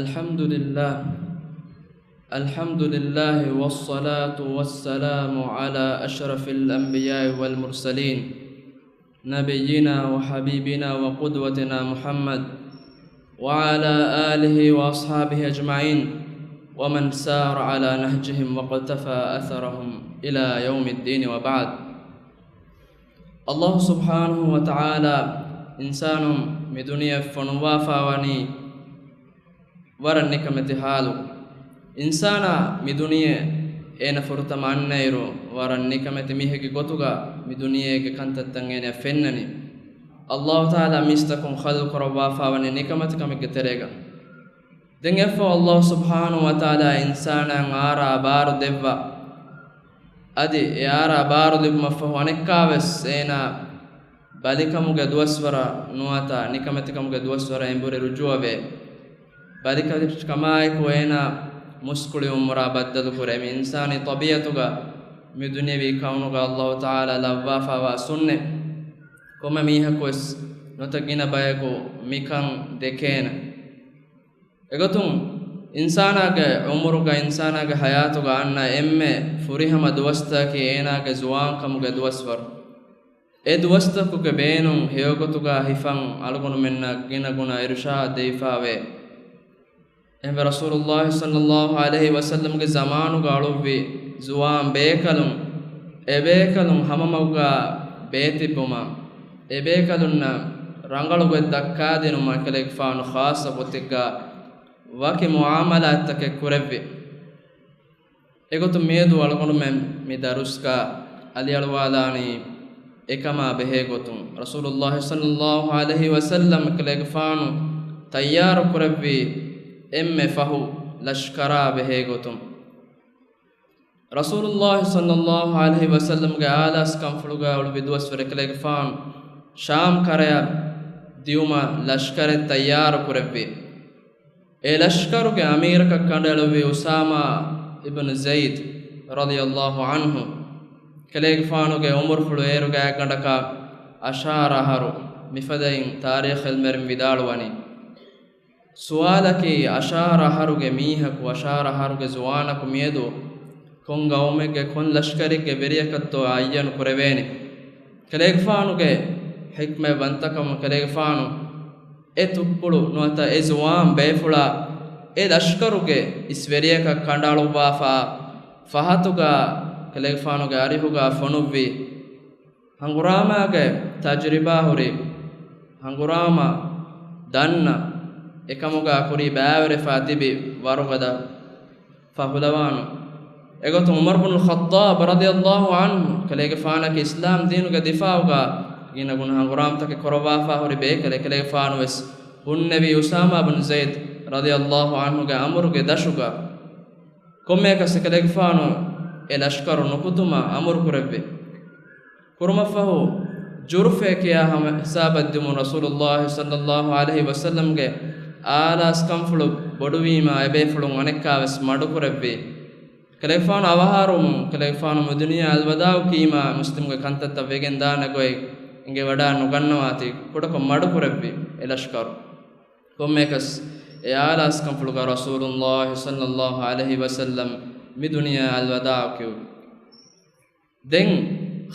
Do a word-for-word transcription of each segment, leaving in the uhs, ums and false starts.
الحمد لله. الحمد لله والصلاة والسلام على أشرف الأنبياء والمرسلين، نبينا وحبيبنا وقدوتنا محمد وعلى آله وأصحابه أجمعين ومن سار على نهجهم واقتفى أثرهم إلى يوم الدين وبعد. އައްލާހު ސުބްޙާނަހޫ ވަތަޢާލާ އިންސާނުން މި ދުނިޔެ ފޮނުއްވާފާވަނީ ވަރަށް ނިކަމެތި ޙާލު. އިންސާނާ މި ދުނިޔެ އޭނަ ފުރަތަމަ އަންނައިރު، ވަރަށް ނިކަމެތި މީހެއްގެ ގޮތުގަ މި ދުނިޔޭގެ ކަންތައްތައް އޭނައަށް ފެންނަނީ. އައްލާހު ތަޢާލާ މީސްތަކުން ޚަލްޤު ކުރައްވާފާވަނީ ނިކަމެތިކަމެއްގެ ތެރޭގަ. ދެން އެއަށްފަހު އައްލާހު ސުބްޙާނަހޫ ވަތަޢާލާ އިންސާނާއަށް އާރާ ބާރު ދެއްވާ، އަދި އެ އާރާ ބާރު ލިބުމަށްފަހު އަނެއްކާވެސް އޭނާ ބަލިކަމުގެ ދުވަސްވަރަށް ނުވަތަ ނިކަމެތިކަމުގެ ދުވަސްވަރަށް އެނބުރި ރުޖޫޢަވޭ. ބަލިކަމާއެކު އޭނާ މުސްކުޅިވުން މުރާ ބައްދަލުކުރޭ. މި އިންސާނީ ޠަބީޢަތުގަ މި ދުނިޔެވީ ކައުނުގަ އައްލާހު ތަޢާލާ ލައްވާފާވާ ސުންނަތް. ކޮންމެ މީހަކުވެސް ނުވަތަ ގިނަ ބަޔަކު މިކަން ދެކޭނެ. އެގޮތުން އިންސާނާގެ ޢުމުރުގަ، އިންސާނާގެ ޙަޔާތުގަ އަންނަ އެންމެ ފުރިހަމަ ދުވަސްތަކަކީ އޭނާގެ ޒުވާންކަމުގެ ދުވަސްވަރު. އެ ދުވަސްތަކުގެ ބޭނުން ހެޔޮގޮތުގަ ހިފަން އަޅުގަނޑުމެންނަށް ގިނަގުނަ އިރުޝާދު ދެވިފާވޭ. އެހެންވެ ރަސޫލުއްލާހި ޞައްލައްލާހު ޢަލައިހި ވަސައްލަމްގެ ޒަމާނުގަ އަޅުއްވި ޒުވާން ބޭކަލުން، އެބޭކަލުން ހަމަމަގުގަ ބޭތިއްބުމަށް، އެބޭކަލުންނަށް ރަނގަޅު ގޮތް ދައްކާދިނުމަށް ކަލޭގެފާނު ޚާއްޞަ ގޮތެއްގަ ވަކި މުޢާމަލާތްތަކެއް ކުރެއްވި. އެގޮތުން މިއަދު އަޅުގަނޑުމެން މި ދަރުސްގަ އަލިއަޅުވާލާނީ އެކަމާ ބެހޭ ގޮތުން، ރަސޫލުއްލާހި ޞައްލައްލާހު ޢަލައިހި ވަސައްލަމް ކަލޭގެފާނު ތައްޔާރު ކުރެއްވީ އެންމެ ފަހު ލަޝްކަރާ ބެހޭ ގޮތުން. ރަސޫލުއްލާހި ޞައްލައްލާހު ޢަލައިހި ވަސައްލަމްގެ އާލާސް ކަންފުޅުގަ އުޅުއްވި ދުވަސްވަރެއް ކަލޭގެފާނު ޝާމް ކަރަޔަށް ދިއުމަށް ލަޝްކަރެއް ތައްޔާރު ކުރެއްވި. އެ ލަޝްކަރުގެ އަމީރަކަށް ކަނޑައެޅުއްވީ އުސާމާ އިބްނު ޒައިދް ރަޟިޔައްލާހު ޢަންހު. ކަލޭގެފާނުގެ އުމުރުފުޅު އޭރުގަ އެއްގަނޑަކަށް އަށާރަ އަހަރު. މިފަދައިން ތާރީޚު ޢިލްމުވެރިން ވިދާޅުވަނީ، ސުވާލަކީ، އަށާރަ އަހަރުގެ މީހަކު، އަށާރަ އަހަރުގެ ޒުވާނަކު މިއަދު ކޮން ގައުމެއްގެ ކޮން ލަޝްކަރެއްގެ ވެރިޔަކަށްތޯ އައްޔަނު ކުރެވޭނެ؟ ކަލޭގެފާނުގެ ޙިކްމަތްވަންތަކަމުން ކަލޭގެފާނު އެ ތުއްޕުޅު ނުވަތަ އެ ޒުވާން ބޭފުޅާ އެ ލަޝްކަރުގެ އިސް ވެރިޔަކަށް ކަނޑައަޅުއްވާފާ ފަހަތުގަ ކަލޭގެފާނުގެ އަރިހުގަ ފޮނުއްވި. ހަނގުރާމާގެ ތަޖުރިބާ ހުރި، ހަނގުރާމަ ދަންނަ، އެކަމުގަ ކުރީ ބައިވެރިވެފާ ތިބި ވަރުގަދަ ފަހުލަވާނު. އެގޮތުން ޢުމަރު ބުނުލް ޚައްޠާބް ރަޟިޔައްލާހު ޢަންހު ކަލޭގެފާނަކީ އިސްލާމް ދީނުގެ ދިފާޢުގަ ގިނަގުނަ ހަނގުރާމަތަކެއް ކުރައްވާފާ ހުރި ބޭކަލެއް. ކަލޭގެފާނުވެސް ހުންނެވީ އުސާމާ ބުން ޒައިދް ރަޟިޔައްލާހު ޢަންހުގެ އަމުރުގެ ދަށުގަ. ކޮންމެއަކަސް ކަލޭގެފާނު އެ ލަޝްކަރު ނުކުތުމަށް އަމުރު ކުރެއްވި. ކުރުމަށްފަހު، ޖުރުފޭ ކިޔާ ހަމަ ހިސާބަށް ދިއުމުން ރަސޫލުއްލާހި ޞައްލައްލާހު ޢަލައިހި ވަސައްލަމްގެ އާލާސް ކަންފުޅު ބޮޑުވީމާ، އެބޭފުޅުން އަނެއްކާވެސް މަޑުކުރެއްވި. ކަލޭގެފާނު އަވަހާރަވުމުން، ކަލޭގެފާނު މި ދުނިޔެއަށް އަލްވަދާޢު ކީމާ، މުސްލިމްގެ ކަންތައްތައް ވެގެން ދާނެ ގޮތް އެނގިވަޑާ ނުގަންނަވާތީ، ކުޑަކޮށް މަޑުކުރެއްވި އެ ލަޝްކަރު. ކޮންމެއަކަސް އެ އާލާސް ކަންފުޅުގަ ރަސޫލުއްލާހި ޞައްލައްލާހު ޢަލައިހި ވަސައްލަމް މި ދުނިޔެއަށް އަލްވަދާޢު ކިޔު. ދެން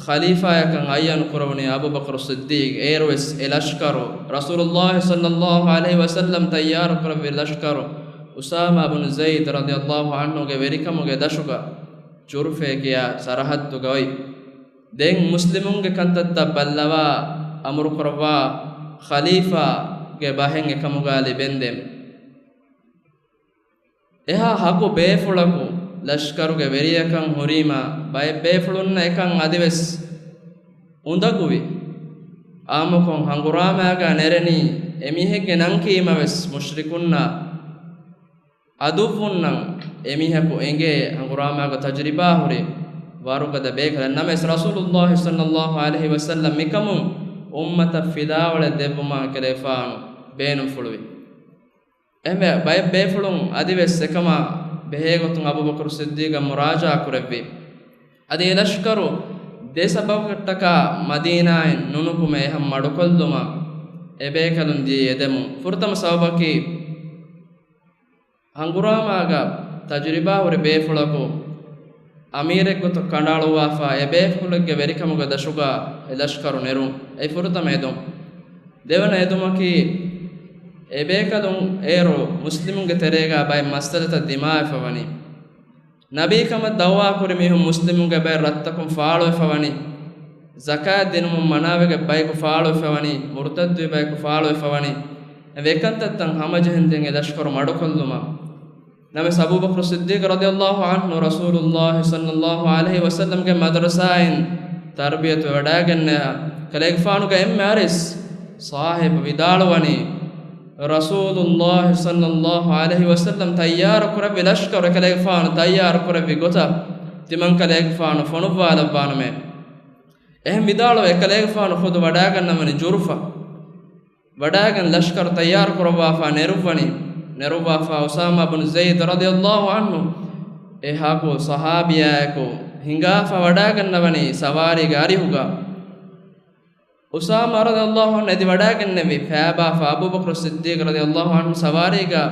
ޚަލީފާޔަކަށް އައްޔަނު ކުރެވުނީ އަބޫބަކުރު ޞިއްދީޤް. އޭރުވެސް އެ ލަޝްކަރު، ރަސޫލުއްލާހި ޞައްލައްލާހު ޢަލައިހި ވަސައްލަމް ތައްޔާރު ކުރެއްވި ލަޝްކަރު، އުސާމާ ބުނު ޒައިދް ރަޟިޔައްލާހު ޢަންހުގެ ވެރިކަމުގެ ދަށުގަ ޖުރުފޭ ކިޔާ ސަރަޙައްދުގަ އޮތް. ދެން މުސްލިމުންގެ ކަންތައްތައް ބައްލަވާ އަމުރު ކުރައްވާ ޚަލީފާގެ ބަހެއް އެކަމުގަ ލިބެންދެން. އެހާ ހަކު ބޭފުޅަކު ލަޝްކަރުގެ ވެރިޔަކަށް ހުރީމާ، ބައެއް ބޭފުޅުންނަށް އެކަން އަދިވެސް އުނދަގޫވި. އާއްމުކޮށް ހަނގުރާމައިގަ ނެރެނީ އެމީހެއްގެ ނަން ކީމަވެސް މުޝްރިކުންނާ އަދުއްވުންނަށް އެމީހަކު އެނގޭ ހަނގުރާމައިގަ ތަޖުރިބާ ހުރި ވަރުގަދަ ބޭކަލެއް. ނަމަވެސް ރަސޫލުއްލާހި ޞައްލައްލާހު ޢަލައިހި ވަސައްލަމް މިކަމުން އުއްމަތަށް ފިލާވަޅެއް ދެއްވުމަށް ކަލޭގެފާނު ބޭނުންފުޅުވި. އެހެންވެ، ބައެއް ބޭފުޅުން އަދިވެސް އެކަމާ ބެހޭގޮތުން އަބޫބަކުރު ޞިއްދީޤަށް މުރާޖަޢާ ކުރެއްވި. އަދި އެ ލަޝްކަރު ދެ ސަބަބަކަށްޓަކާ މަދީނާއިން ނުނުކުމެ އެހަށް މަޑުކޮށްލުމަށް އެބޭކަލުން ދިޔަ އެދެމުން. ފުރަތަމަ ސަބަބަކީ، ހަނގުރާމާގަ ތަޖުރިބާ ހުރި ބޭފުޅަކު އަމީރެއްގޮތަށް ކަނޑައަޅުއްވާފަ، އެ ބޭފުޅެއްގެ ވެރިކަމުގެ ދަށުގަ އެ ލަޝްކަރު ނެރުން. އެއީ ފުރަތަމަ އެދުން. ދެވަނަ އެދުމަކީ، އެ ބޭކަލުން އޭރު މުސްލިމުންގެ ތެރޭގަ ބައެއް މައްސަލަތައް ދިމާވެފަ ވަނީ. ނަބީކަމަށް ދައުވާކުރި މީހުން މުސްލިމުންގެ ބައެއް ރަށްތަކުން ފާޅުވެފަ ވަނީ. ޒަކާތް ދިނުމުން މަނާވެގެ ބަޔަކު ފާޅުވެފަ ވަނީ، މުރުތައްދުވި ބަޔަކު ފާޅުވެފަ ވަނީ. އެ ވެކަންތައްތައް ހަމަޖެހެންދެން އެ ލަޝްކަރު މަޑުކޮށްލުމަށް. ނަމަވެސް އަބޫބަކުރު ޞިއްދީޤު ރަޟިޔަﷲ ޢަންހު ރަސޫލުﷲ ޞައްލަﷲ ޢަލައިހި ވަސައްލަމްގެ މަދަރުސާއިން ތަރްބިޔަތު ވެވަޑައިގެންނަޔާ، ކަލޭގެފާނުގެ އެންމެ އަރިސް ސާހިބު ވިދާޅުވަނީ، ރަސޫލުﷲ ޞައްލަﷲ ޢަލައިހި ވަސައްލަމް ތައްޔާރު ކުރެއްވި ލަޝްކަރު ކަލޭގެފާނު ތައްޔާރު ކުރެއްވި ގޮތަށް ތިމަން ކަލޭގެފާނު ފޮނުއްވާލައްވާނަމޭ. އެހެން ވިދާޅުވެ ކަލޭގެފާނު ޚުދު ވަޑައިގަންނަވަނީ ޖުރުފަށް. ވަޑައިގެން ލަޝްކަރު ތައްޔާރު ކުރައްވާފަ ނެރުއްވަނީ. ނެރުއްވާފަ އުސާމާ ބުނު ޒައިދު ރަޟިޔަﷲ ޢަންހު އެ ހަކު ޞަޙާބިޔާއެކު ހިނގާފަ ވަޑައިގަންނަވަނީ ސަވާރީގެ އަރިހުގަ. އުސާމާ ރަޟިޔަﷲ ޢަންހު އެދި ވަޑައިގެންނެވި. ފައިބާފަ އަބޫބަކުރު ޞިއްދީޤު ރަޟިޔަﷲ ޢަންހު ސަވާރީގަ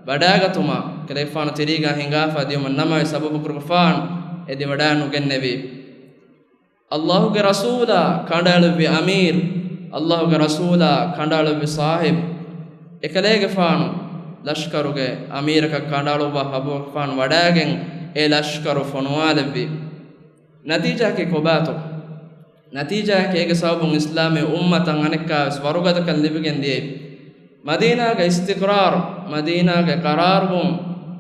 ވަޑައިގަތުމަށް ކަލޭގެފާނު ތިރީގަ ހިނގާފަ ދިޔުމަށް ނަމަވެސް އަބޫބަކުރުގެފާނު އެދި ވަޑައި ނުގެންނެވި. ﷲގެ ރަސޫލާ ކަނޑައެޅުއްވި އަމީރު، ﷲގެ ރަސޫލާ ކަނޑައެޅުއްވި ސާހިބު، އެކަލޭގެފާނު ލަޝްކަރުގެ އަމީރަކަށް ކަނޑައަޅުއްވާ އަބޫބަކުރުގެފާނު ވަޑައިގެން އެ ލަޝްކަރު ފޮނުވާލެއްވި. ނަތީޖާއަކީ ކޮބާތޯ؟ ނަތީޖާއަކީ އޭގެ ސަބަބުން އިސްލާމީ އުއްމަތަށް އަނެއްކާވެސް ވަރުގަދަކަން ލިބިގެން ދިޔައީ. މަދީނާގެ އިސްތިޤްރާރު، މަދީނާގެ ޤަރާރުވުން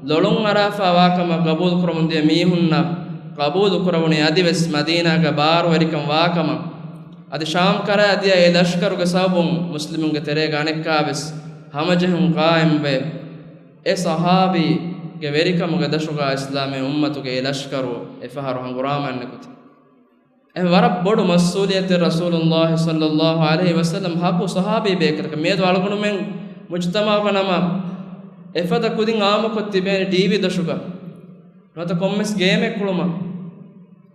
ލޮޅުން އަރާފަ ވާކަމަށް ޤަބޫލު ކުރަމުން ދިޔަ މީހުންނަށް ޤަބޫލު ކުރެވުނީ އަދިވެސް މަދީނާގެ ބާރުވެރިކަން ވާކަމަށް. އަދި ޝާމް ކަރައަށް ދިޔަ އެ ލަޝްކަރުގެ ސަބަބުން މުސްލިމުންގެ ތެރޭގަ އަނެއްކާވެސް ހަމަޖެހުން ޤާއިމްވެ، އެ ޞަޙާބީގެ ވެރިކަމުގެ ދަށުގަ އިސްލާމީ އުއްމަތުގެ އެ ލަޝްކަރު އެފަހަރު ހަނގުރާމަ އަންނަ ގޮތެއް. އެ ވަރަށް ބޮޑު މަސްއޫލިއްޔަތެއް ރަސޫލުﷲ ޞައްލަﷲ ޢަލައިހި ވަސައްލަމް ހައްގު ޞަޙާބީ ބޭކަލަކަށް. މިއަދު އަޅުގަނޑުމެން މުޖުތަމަޢުގަ ނަމަ އެފަދަ ކުދިން އާއްމުކޮށް ތިބޭނެ ޓީވީ ދަށުގަ ނުވަތަ ކޮންމެސް ގޭމެއް ކުޅުމަށް.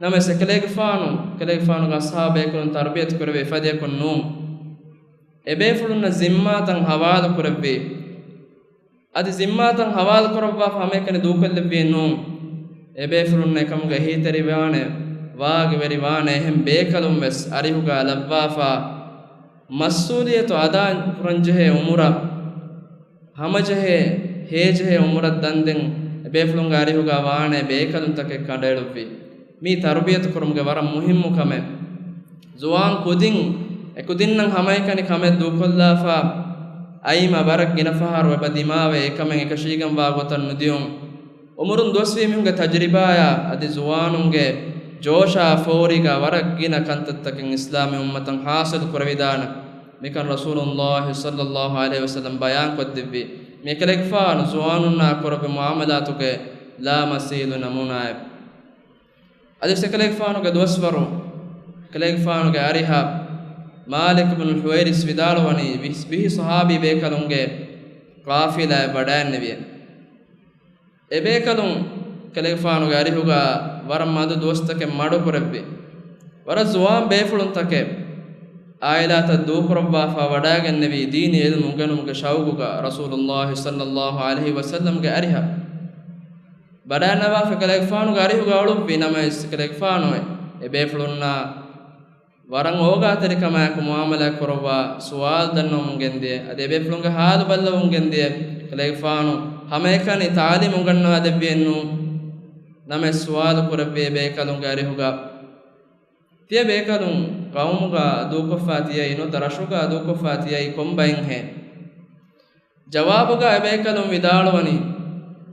ނަމަވެސް އެކަލޭގެފާނު، ކަލޭގެފާނުގެ އަޞްޙާބު ބޭކަލުން ތަރުބިޔަތު ކުރެވޭ އެފަދައަކުން ނޫން. އެބޭފުޅުންނަށް ޒިންމާތައް ހަވާލު ކުރެއްވި. އަދި ޒިންމާތައް ހަވާލު ކުރައްވާފަ ހަމައެކަނި ދޫކޮށްލެއްވީ ނޫން. އެބޭފުޅުންނަށް އެކަމުގެ އެހީތެރިވާނެ، ވާގިވެރިވާނެ އެހެން ބޭކަލުން ވެސް އަރިހުގަ ލައްވާފަ، މަސްއޫލިއްޔަތު އަދާ ކުރަންޖެހޭ އުމުރަށް، ހަމަޖެހޭ، ހޭޖެހޭ އުމުރަށް ދަންދެން އެބޭފުޅުންގެ އަރިހުގަ ވާނެ ބޭކަލުންތަކެއް ކަނޑައެޅުއްވި. މީ ތަރުބިޔަތު ކުރުމުގެ ވަރަށް މުހިއްމު ކަމެއް. ޒުވާން ކުދިން، އެކުދިންނަށް ހަމައެކަނި ކަމެއް ދޫކޮށްލާފަ، އައިމަ ވަރަށް ގިނަ ފަހަރު އެބަ ދިމާވެ، އެކަމެއް އެކަށީގެންވާ ގޮތަށް ނުދިޔުން. އުމުރުން ދުވަސްވީ މީހުންގެ ތަޖުރިބާއާ އަދި ޒުވާނުންގެ ޖޯޝާ ފޯރީގަ ވަރަށް ގިނަ ކަންތައްތަކެއް އިސްލާމީ އުއްމަތަށް ހާސިލު ކުރެވިދާނެ. މިކަން ރަސޫލުﷲ ޞައްލަﷲ ޢަލައިހި ވަސައްލަމް ބަޔާންކޮށްދެއްވި. މި އެކަލޭގެފާނު ޒުވާނުންނާ ކުރެއްވި މުޢާމަލާތުގެ ލާމަސީލު ނަމޫނާއެއް. އަދި އެކަލޭގެފާނުގެ ދުވަސްވަރު، އެކަލޭގެފާނުގެ އަރިހަށް މާލިކު ބިން ޙުވައިރިސް ވިދާޅުވަނީ ވިހި، ވިހި ޞަޙާބީ ބޭކަލުންގެ ޤާފިލާއެއް ވަޑައިންނެވިއެވެ. އެބޭކަލުން އެކަލޭގެފާނުގެ އަރިހުގަ ވަރަށް މަދު ދުވަސްތަކެއް މަޑުކުރެއްވި. ވަރަށް ޒުވާން ބޭފުޅުންތަކެއް އާއިލާތައް ދޫކުރައްވާފަ ވަޑައިގެންނެވީ ދީނީ ޢިލްމު އުނގެނުމުގެ ޝައުގުގަ ރަސޫލުﷲ ޞައްލަﷲ ޢަލައިހި ވަސައްލަމްގެ އަރިހަށް. ބަޑާންނަވާފަ އެކަލޭގެފާނުގެ އަރިހުގަ އުޅުއްވި ނަމަވެސް، އެކަލޭގެފާނު އެބޭފުޅުންނާ ވަރަށް އޯގާތެރިކަމާއެކު މުޢާމަލާތް ކުރައްވާ، ސުވާލު ދަންނަވަމުން ގެންދިޔަ، އަދި އެބޭފުޅުންގެ ހާލު ބައްލަވަމުން ގެންދިޔަ. އެކަލޭގެފާނު ހަމައެކަނި ތާލީމު އުނގަންނަވާ ދެއްވިއެއްނޫން. ނަމަވެސް ސުވާލު ކުރެއްވި އެބޭކަލުންގެ އަރިހުގަ ތިޔަ ބޭކަލުން ޤައުމުގަ ދޫކޮށްފަ ތިޔައީ ނުވަތަ ރަށުގަ ދޫކޮށްފަ ތިޔައީ ކޮންބައިންހޭ؟ ޖަވާބުގަ އެބޭކަލުން ވިދާޅުވަނީ،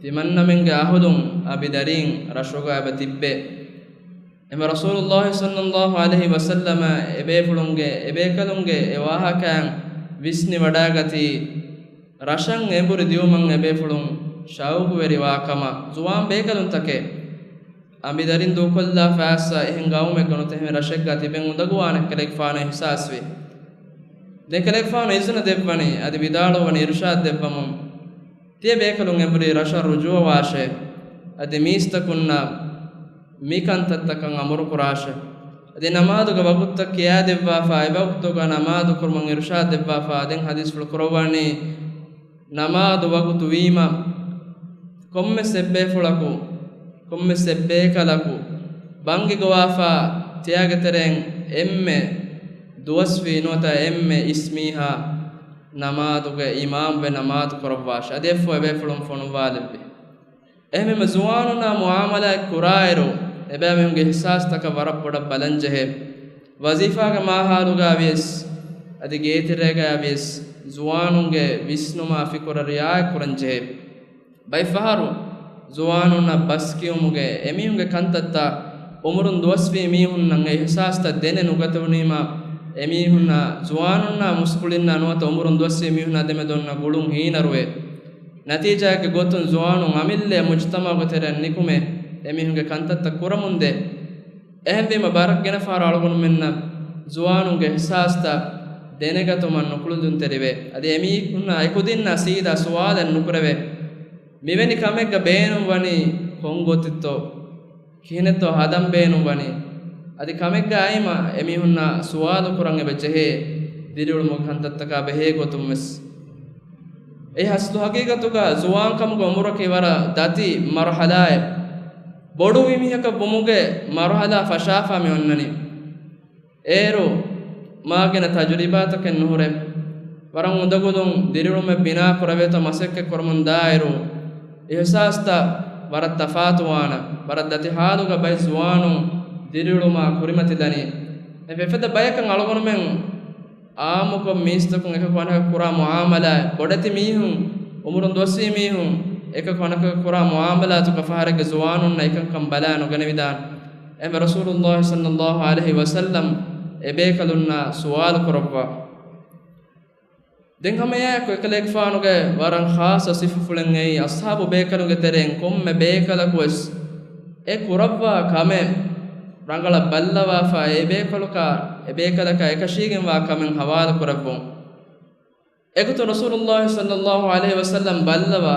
ތިމަންނަމެންގެ އަހުލުން އަނބިދަރީން ރަށުގަ އެބަ ތިއްބެ. އެމަ ރަސޫލުﷲ ޞައްލަﷲ ޢަލައިހި ވަސައްލަމަ އެބޭފުޅުންގެ، އެބޭކަލުންގެ އެ ވާހަކައިން ވިސްނިވަޑައިގަތީ، ރަށަށް އެނބުރި ދިއުމަށް އެބޭފުޅުން ޝައުގުވެރިވާ ކަމަށް. ޒުވާން ބޭކަލުންތަކެއް އަނބިދަރިން ދޫކޮށްލާފަ އައްސަ އެހެން ގައުމެއްގަ ނުވަތަ އެހެން ރަށެއްގަ ތިބެން އުނދަގޫވާނެ ކަލޭގެފާނު އިޙްސާސްވި. ދެން ކަލޭގެފާނު އިޒުނަ ދެއްވަނީ، އަދި ވިދާޅުވަނީ އިރުޝާދް ދެއްވަމުން. ތިޔަ ބޭކަލުން އެނބުރި ރަށަށް ރުޖޫޢަވާށޭ. އަދި މީސްތަކުންނަށް މި ކަންތައްތަކަށް އަމުރު ކުރާށޭ. އަދި ނަމާދުގެ ވަގުތުތައް ކިޔާދެއްވާފަ، އެ ވަގުތުގަ ނަމާދު ކުރުމަށް އިރުޝާދް ދެއްވާފަ. ދެން ޙަދީޘްފުޅު ކުރައްވަނީ، ނަމާދު ވަގުތު ވީމަ، ކޮންމެސް އެއްބޭފުޅަކު، ކޮންމެސް އެއްބޭކަލަކު ބަންގި ގޮވާފާ ތިޔާގެ ތެރެއިން އެންމެ ދުވަސްވީ ނުވަތަ އެންމެ އިސްމީހާ ނަމާދުގެ އިމާމްވެ ނަމާދު ކުރައްވާށި. އަދި އެއްފަހަރު އެބޭފުޅުން ފޮނުއްވާލެއްވި. އެހެންވީމަ ޒުވާނުންނާ މުއާމަލާތް ކުރާއިރު، އެބައިމީހުންގެ އިހްސާސްތަކަށް ވަރަށް ބޮޑަށް ބަލަންޖެހޭ. ވަޒީފާގެ މާހައުލުގަ ވިޔަސް، އަދި ގޭތެރޭގަ ވިޔަސް، ޒުވާނުންގެ ވިސްނުމާ ފިކުރަށް ރިއާޔަތް ކުރަންޖެހޭ. ބައެއްފަހަރު ޒުވާނުންނަށް ބަސް ކިޔުމުގެ އެމީހުންގެ ކަންތައްތައް އުމުރުން ދުވަސްވީ މީހުންނަށް އެ އިހްސާސްތައް ދެނެ ނުގަތެވުނީމަ، އެމީހުންނާ ޒުވާނުންނާ މުސްކުޅިންނާ ނުވަތަ އުމުރުން ދުވަސްވީ މީހުންނާ ދެމެދު އޮންނަ ގުޅުން ހީނަރުވޭ. ނަތީޖާއެއްގެ ގޮތުން ޒުވާނުން އަމިއްލައަށް މުޖުތަމަޢުގެ ތެރެއަށް ނިކުމެ، އެމީހުންގެ ކަންތައްތައް ކުރަމުންދޭ. އެހެންވީމަ ވަރަށް ގިނަ ފަހަރު އަޅުގަނޑުމެންނަށް ޒުވާނުންގެ އިހްސާސްތައް ދެނެގަތުމަށް ނުކުޅުދުންތެރިވޭ. އަދި އެމީހުންނާ އެކުދިންނާ ސީދާ ސުވާލެއް ނުކުރެވޭ. މިވެނި ކަމެއްގަ ބޭނުން ވަނީ ކޮން ގޮތެއްތޯ؟ ކިހިނެއްތޯ ހަދަން ބޭނުން ވަނީ؟ އަދި ކަމެއްގަ އައިމަ އެމީހުންނާ ސުވާލު ކުރަން އެބަ ޖެހޭ ދިރިއުޅުމުގެ ކަންތައްތަކާ ބެހޭ ގޮތުން ވެސް. އެ އަސްލު ހަގީގަތުގަ ޒުވާންކަމުގެ އުމުރަކީ ވަރަށް ދަތި މަރުޙަލާއެއް. ބޮޑުވި މީހަކަށް ވުމުގެ މަރުޙަލާ ފަށާފާ މި އޮންނަނީ. އޭރު މާގިނަ ތަޖުރިބާތަކެއް ނުހުރޭ. ވަރަށް އުނދަގުލުން ދިރިއުޅުމެއް ބިނާ ކުރެވޭތޯ މަސައްކަތް ކުރަމުން ދާއިރު، އިހްސާސްތައް ވަރަށް ތަފާތުވާނެ. ވަރަށް ދަތި ޙާލުގަ ބައެއް ޒުވާނުން ދިރިއުޅުމާ ކުރިމަތިލަނީ. އެފަދަ ބަޔަކަށް އަޅުގަނޑުމެން އާއްމުކޮށް މީސްތަކުން އެކަކު ވަނަކަށް ކުރާ މުޢާމަލާތް، ބޮޑެތި މީހުން، އުމުރުން ދުވަސްވީ މީހުން އެކަކު ވަނަކަށް ކުރާ މުޢާމަލާތުގަ ފަހަރެއްގެ ޒުވާނުންނަށް އެކަންކަން ބަލާ ނުގަނެވިދާނެ. އެހެންވެ ރަސޫލުﷲ ޞައްލަﷲ ޢަލައިހި ވަސައްލަމް އެބޭކަލުންނާ ސުވާލު ކުރައްވާ. ދެން ހަމައެއާއެކު އެކަލޭގެފާނުގެ ވަރަށް ޚާއްޞަ ސިފަފުޅެއް އެއީ، އަޞްޙާބު ބޭކަލުންގެ ތެރެއިން ކޮންމެ ބޭކަލަކުވެސް އެ ކުރައްވާ ކަމެއް ރަނގަޅަށް ބައްލަވާފަ، އެ ބޭކަލަކާ، އެ ބޭކަލަކާ އެކަށީގެންވާ ކަމެއް ހަވާލު ކުރެއްވުން. އެގޮތުން ރަސޫލުﷲ ޞައްލަﷲ ޢަލައިހި ވަސައްލަމް ބައްލަވާ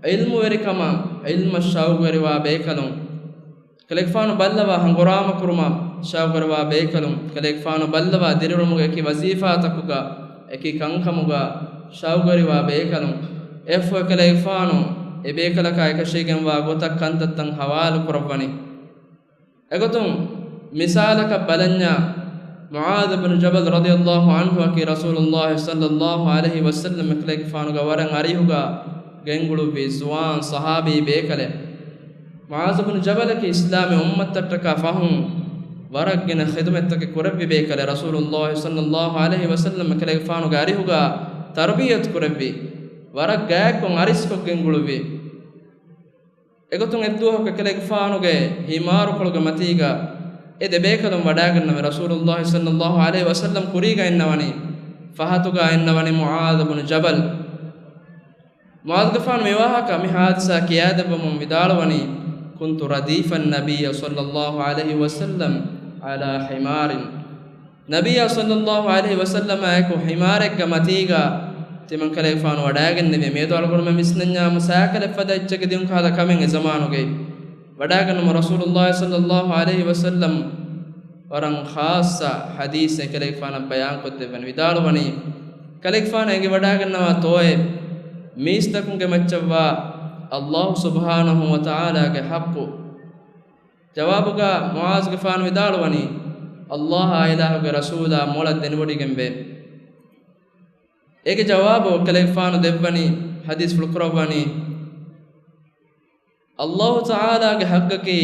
ޢިލްމުވެރިކަމަށް، ޢިލްމަށް ޝައުގުވެރިވާ ބޭކަލުން. ކަލޭގެފާނު ބައްލަވާ ހަނގުރާމަ ކުރުމަށް ޝައުގުވެރިވާ ބޭކަލުން. ކަލޭގެފާނު ބައްލަވާ ދިރިއުޅުމުގެ އެކި ވަޒީފާތަކުގަ އެކި ކަންކަމުގަ ޝައުގުވެރިވާ ބޭކަލުން. އެއަށްފަހު ކަލޭގެފާނު އެ ބޭކަލަކާ އެކަށީގެންވާ ގޮތަށް ކަންތައްތައް ހަވާލު ކުރައްވަނީ. އެގޮތުން މިސާލަކަށް ބަލަންޏާ، މުޢާޛު ބިން ޖަބަލް ރަޟިޔަﷲ ޢަންހުއަކީ ރަސޫލުﷲ ޞައްލަﷲ ޢަލައިހި ވަސައްލަމް އެކަލޭގެފާނުގެ ވަރަށް އަރިހުގަ ގެންގުޅުއްވި ޒުވާން ޞަޙާބީ ބޭކަލެއް. މުޢާޛު ބިން ޖަބަލަކީ އިސްލާމީ އުއްމަތަށްޓަކާ ފަހުން ވަރަށް ގިނަ ޚިދުމަތްތަކެއް ކުރެއްވި ބޭކަލެއް. ރަސޫލުﷲ ޞައްލަﷲ ޢަލައިހި ވަސައްލަމް އެކަލޭގެފާނުގެ އަރިހުގަ ތަރުބިޔަތު ކުރެއްވި، ވަރަށް ގާތްކޮށް އަރިސްކޮށް ގެންގުޅުއްވި. އެގޮތުން އެއްދުވަހަކު އެކަލޭގެފާނުގެ ހިމާރުކޮޅުގެ މަތީގަ އެ ދެބޭކަލުން ވަޑާގަންނަވަނީ. ރަސޫލުﷲ ޞައްލަﷲ ޢަލައިހި ވަސައްލަމް ކުރީގަ އިންނަވަނީ، ފަހަތުގަ އިންނަވަނީ މުޢާޛު ބިން ޖަބަލް. މުޢާޛުގެފާނު މި ވާހަކަ، މި ޙާދިސާ ކިޔާދެއްވަމުން ވިދާޅުވަނީ، كنت رديف النبي صلى الله عليه وسلم على حمار. ނަބިއްޔާ ޞައްލަﷲ ޢަލައިހި ވަސައްލަމާއެކު ޙިމާރެއްގެ މަތީގަ ތިމަންކަލޭގެފާނު ވަޑާގެންނެވި. މިއަދު އަޅުގަނޑުމެން ވިސްނަންޏާ، މުސާކަލެއް ފަދަ އެއްޗެއްގެ ދިޔުން ކަހަލަ ކަމެއް އެ ޒަމާނުގައި. ވަޑާގަންނަވަމުން ރަސޫލުﷲ ޞައްލަﷲ ޢަލައިހި ވަސައްލަމް ވަރަށް ޚާއްޞަ ޙަދީޘެއް އެކަލޭގެފާނަށް ބަޔާންކޮށްދެއްވަނީ. ވިދާޅުވަނީ، ކަލޭގެފާނަށް އެނގިވަޑާގަންނަވާތޯއޭ މީސްތަކުންގެ މައްޗަށްވާ ﷲ ސުބްޙާނަހޫ ވަތަޢާލާގެ ޙައްޤު؟ ޖަވާބުގަ މުޢާޛުގެފާނު ވިދާޅުވަނީ، ﷲ އާ އިލާހުގެ ރަސޫލާ މޮޅަށް ދެނެވޮޑިގެންވޭ. އޭގެ ޖަވާބު ކަލޭގެފާނު ދެއްވަނީ، ޙަދީޘްފުޅު ކުރައްވަނީ، ﷲ ތަޢާލާގެ ޙައްޤަކީ